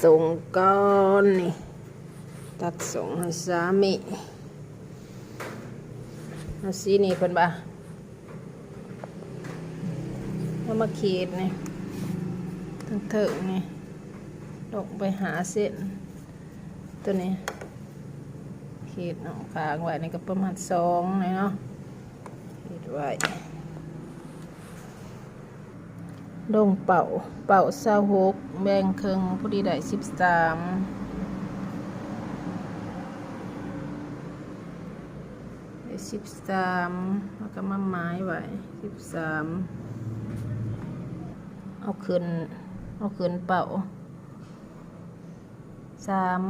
ສົ່ງກ່ອນນີ້ ຕັດສົ່ງໃຫ້ສາມີ. ເອົາສີນີ້ເພິ່ນວ່າ ເອົາມາຂີດນີ້ ເທິງໆນີ້ ລົງໄປຫ້າເຊັນ ໂຕນີ້ ຂີດເນາະ ຂ້າງໄວ້ນີ້ກໍປະມານສອງນີ້ເນາະ ຂີດໄວ້. ລົງເປົ້າ ເປົ້າຊາວຫົກ ແບ່ງເຄິ່ງ ພໍດີໄດ້ສິບສາມ ໄດ້ສິບສາມ ແລ້ວກໍມາໝາຍໄວ້ສິບສາມ ເອົາຂຶ້ນ ເອົາຂຶ້ນເປົ້າສາມ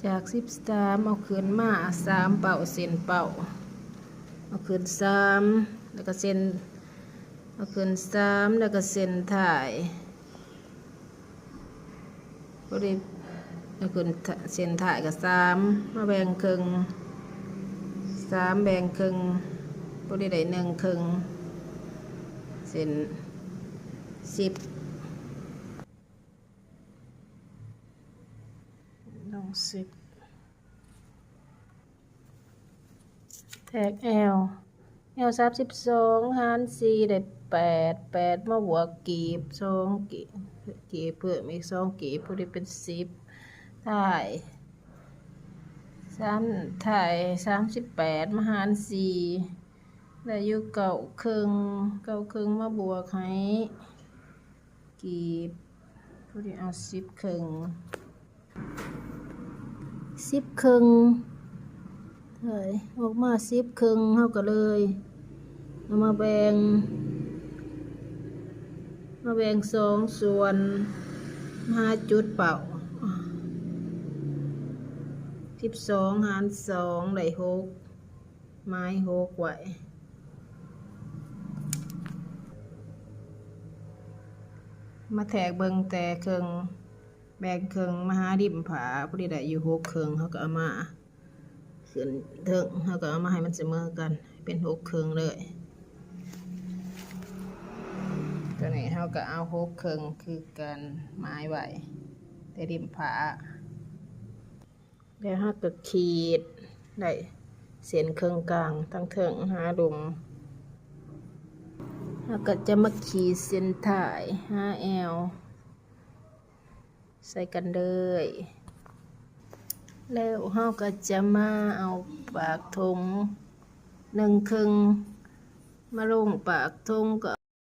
ຈາກສິບສາມ ເອົາຂຶ້ນມາສາມເປົ້າ ເສັ້ນເປົ້າ ເອົາຂຶ້ນສາມ ແລ້ວກໍເສັ້ນ ເອົາຂຶ້ນສາມ ແລ້ວກໍເສັ້ນທ້າຍ ພໍດີ ເອົາຂຶ້ນເສັ້ນທ້າຍກໍສາມ ມາແບ່ງເຄິ່ງ ສາມແບ່ງເຄິ່ງ ພໍດີໄດ້ໜຶ່ງເຄິ່ງ ເສັ້ນສິບ ລົງສິບ ແທກແອວ ແອວສາມສິບສອງຫານສີ່ໄດ້ແປດ ແປດມາບວກກີບສອງກີບ ກີບເພີ່ມອີກສອງກີບ ພໍດີເປັນສິບ ທ້າຍສາມ ທ້າຍສາມສິບແປດມາຫານສີ່ ໄດ້ຢູ່ເກົ້າເຄິ່ງ ເກົ້າເຄິ່ງມາບວກໃຫ້ ກີບ ຜູ້ທີ່ເອົາສິບເຄິ່ງ ສິບເຄິ່ງ ເອີຍ ອອກມາສິບເຄິ່ງ ເຮົາກໍເລີຍເອົາມາແບ່ງ ມາແບ່ງສອງສ່ວນ ມາຫາຈຸດເປົ້າ ສິບສອງຫານສອງໄດ້ຫົກ ໝາຍຫົກໄວ້ ມາແທກເບິ່ງແຕ່ເຄິ່ງ ແບ່ງເຄິ່ງມາຫາລິມຝາ ພໍດີໄດ້ຢູ່ຫົກເຄິ່ງ ເຮົາກໍເອົາມາຂຶ້ນເທິງ ເຮົາກໍເອົາມາໃຫ້ມັນສະເໝີກັນ ເປັນຫົກເຄິ່ງເລີຍ. ຕົວນີ້ເຮົາກໍເອົາຫົກເຄິ່ງຄືກັນ ໝາຍໄວ້ແຕ່ລິມຝາ. ແລ້ວເຮົາກໍຂີດໄດ້ເສັ້ນເຄິ່ງກາງທາງເທິງຫາລຸ່ມ ເຮົາກໍຈະມາຂີດເສັ້ນທ້າຍຫາແອວໃສ່ກັນເລີຍ ແລ້ວເຮົາກໍຈະມາເອົາປາກຖົງໜຶ່ງເຄິ່ງມາລົງປາກຖົງ ກໍ